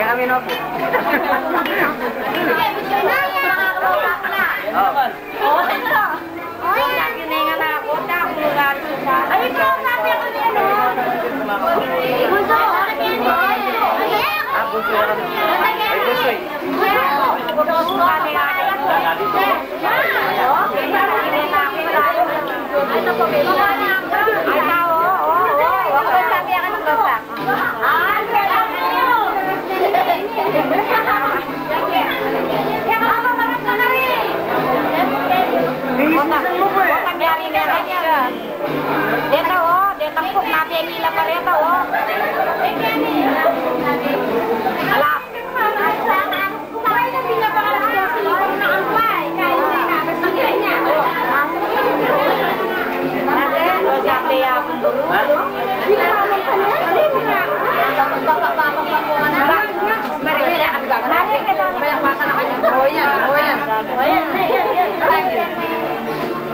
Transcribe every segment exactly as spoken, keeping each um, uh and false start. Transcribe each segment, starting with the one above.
Kami na po. Deta, oh, deta, puk, natin nila pa reta, oh. Ala.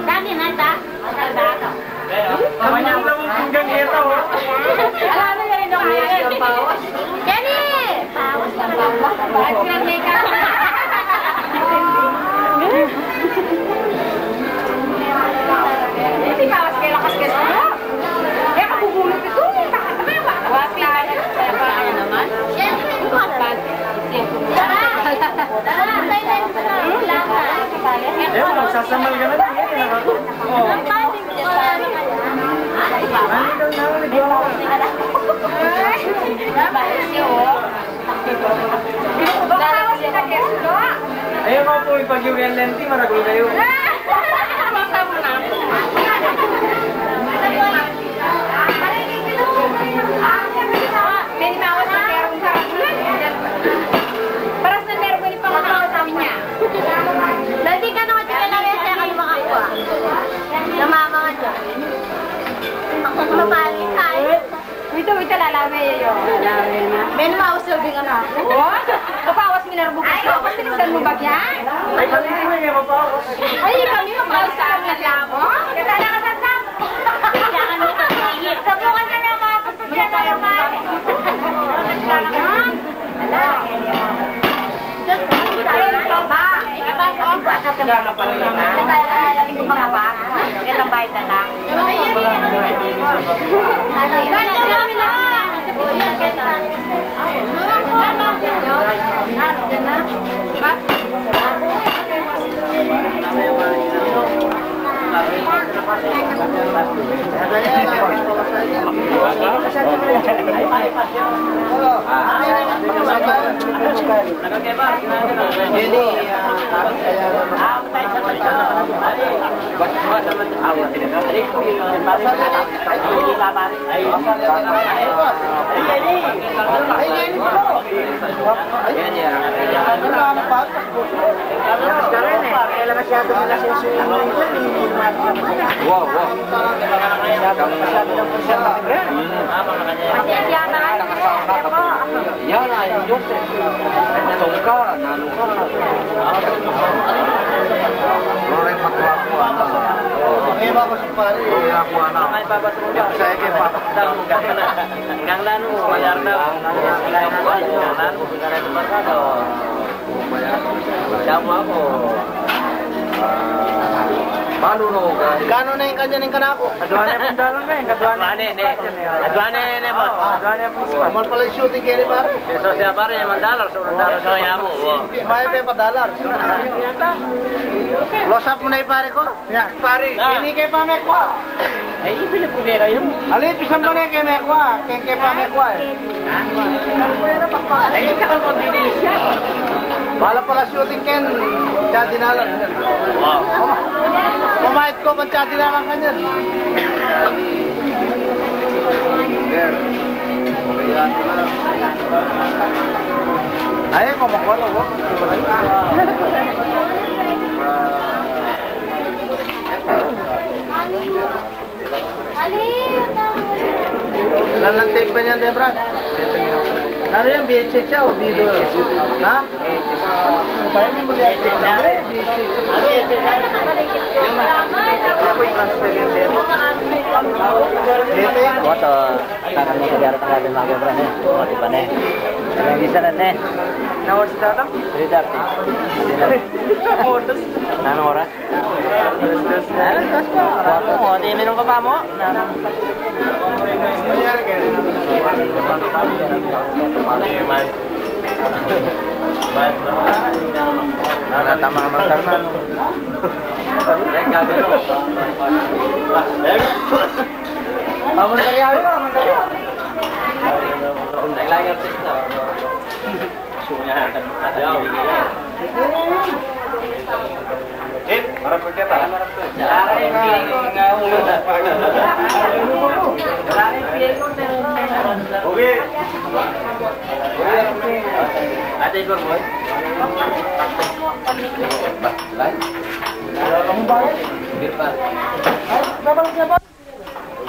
Dati na ta. Ang lawang pinggan ito, oh. Alam mo yun, yung Jenny! Hindi, bawas kayo lakas kayo. Kaya kabubulot ito, eh. Bakit naman? Wapi na. Kaya naman? Jenny, may buwan. Tara! Tara! Tara! Eh, magsasamal ka na. Eh, nakaka-, oh. Ayaw nga po, ipag-U N L N T, maragul kayo. Paras na nerbo ni Panginoon sa kanya. Dati ka naman, tika lang yan, kaya ka lumakakwa. Namama nga dyan. Ako sa mapali, ay. Ito, ito, lalami, yo. Lalami na. Ben, mausog yung ano. Oh? Kapawas, minerbo ka. Ay, kapawas, tinisan mo ba yan? Ay, kami mo yung mapawas. Ay, kami mapawas sa mga labo. Kaya talaga sa tao. Kailangan mo pag-iingat. Sa buwan na lang, mga kapatid, sa mga kapatid. Wow, wow. Yan, ay, Diyos, eh. Tungka, nano ka. Loren, matuwa ko, ano. Eh, baka si pare, eh. Matuwa ko, ano. Sa eke pa. Hanggang nano, mayar na. Hanggang nano, mayar na. Tama ako. Paano no, guys? Kano na yung kanya ng kanako? Aduane pun dalan na, yung aduane. Aduane, ne. Aduane, ne, boss. Aduane pun, boss. Normal pala yung shooting kayo ni pare. Ito siya, pare, yung dollar, so, dollar sa kaya mo. May pe pa dollar. Close up mo na yung pare ko. Yan. Pare, ah. Ini kay pamekwa. Ay, ipinagpumera yun. Ali, pisan mo na kay mekwa. Kay, kay pamekwa, eh. Ay, ikaw ang pagbibilis siya. Bala pala shooting ken, siya dinalan. Wow. Pamahit ko, ba't siya dinalan ka niyan? Ay, mamakuha na, oh. Wala nang tape pa niyan, Debra. Ano yan, V H S siya o video? Ha? Tayo mo muli ang tape. V H S. Dito. What, uh, Tangan mo sa diarap ang ating mga obra, eh. O, di ba, ne? Lagi sa natin. Anong oras na ito? Three thirty. Anong oras? Alas dos. Ano, di minum ka pa mo? Ano? Wala tama ka, Carmen. Vamos a ir, vamos a ir. Yaw. Eh, marapot ka ta. Okay. Ate, Igor, boy.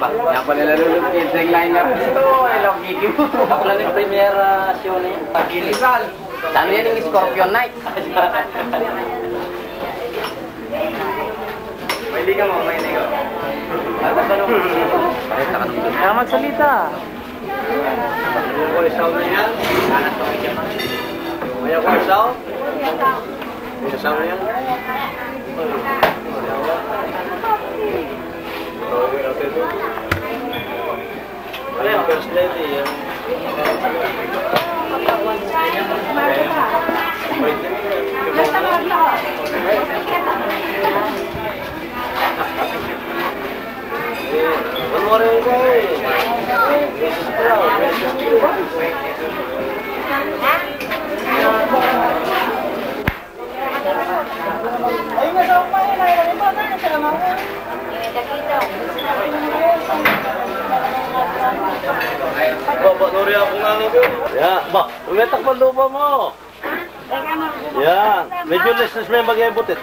Ba, yan pala nalulog yung line up. Ito, I love you. Ako lang yung premiere, ah, show niya. Pagkilisan. Saan yan yung Scorpion Night? May liga mo, may liga. Ano ba nung Tama, salita. May asawa na yan? May asawa? May asawa na yan? First lady, yan. Baba, nuri ako nga, no? Ya, ba, umitak pa lupa mo. Yan. Medyo less na may mag-ebutit.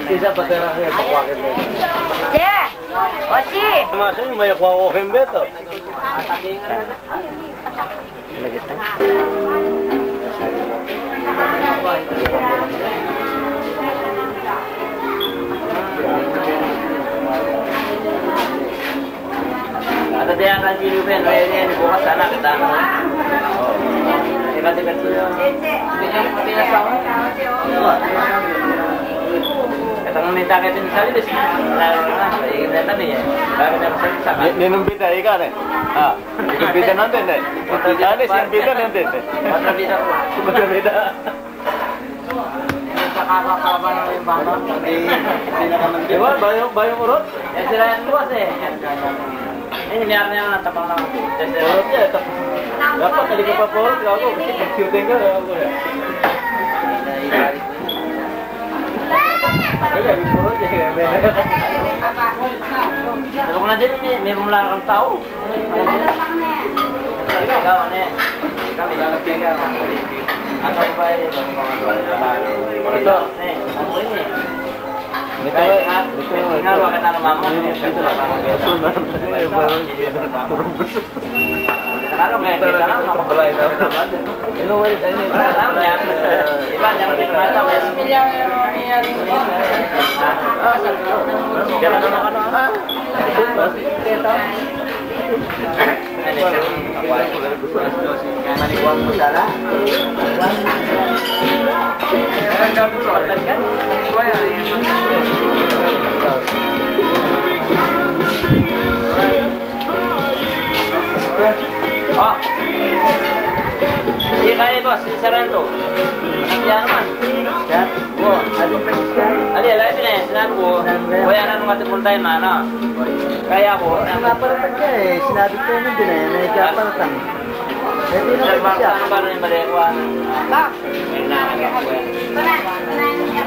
Isa pa tara niya, pakuha kita. Ochi! Masin, may kuha ko kembet, oh. Lagit na. Ada dia kan sini pen, eh, ini bukas anak kita. Iba't iba't ko yun. Pinasa mo? Katang minta ka din sa libis. Lalo na, eh, kita ni, eh. Lalo na sa sa. Ni-, ninong bida, ikaw, eh. Ah. Imbita natin, eh. Ano, si imbita natin, eh. Kontrabida po. Kontrabida. Sa kakakaba na yung bata. Di ba? Bayong, bayong urot? Yan sila yung buwas, eh. Yan, iniyak niya nga, tapang lang. Urot niya, tapang. Dapat, hindi ka pa urot, gago. Kasi shooting ka, gago, eh. Ano ko na din, may, may mula kang tao. Ikaw, ano yan? Kami, ikaw. Ang tao ba, eh, ito, eh, ang buhay, eh. Ito, eh, ito, eh, ito. Nga, bakit ano, mama? Ito, ito, ito. Ah. Hindi kaya, boss. Isaran to. Ano yan naman? Siya? Oo. Ano pa siya? Ali, alay, pina, sinabi ko. Sinabi ko. Kaya na naman ito full time, ano? Kaya ko. Ano nga pala pag siya eh? Sinabi ko yun din eh. May kaparatang. Eh, di naman siya. Ano ba rin, mali ko, ano? Tak!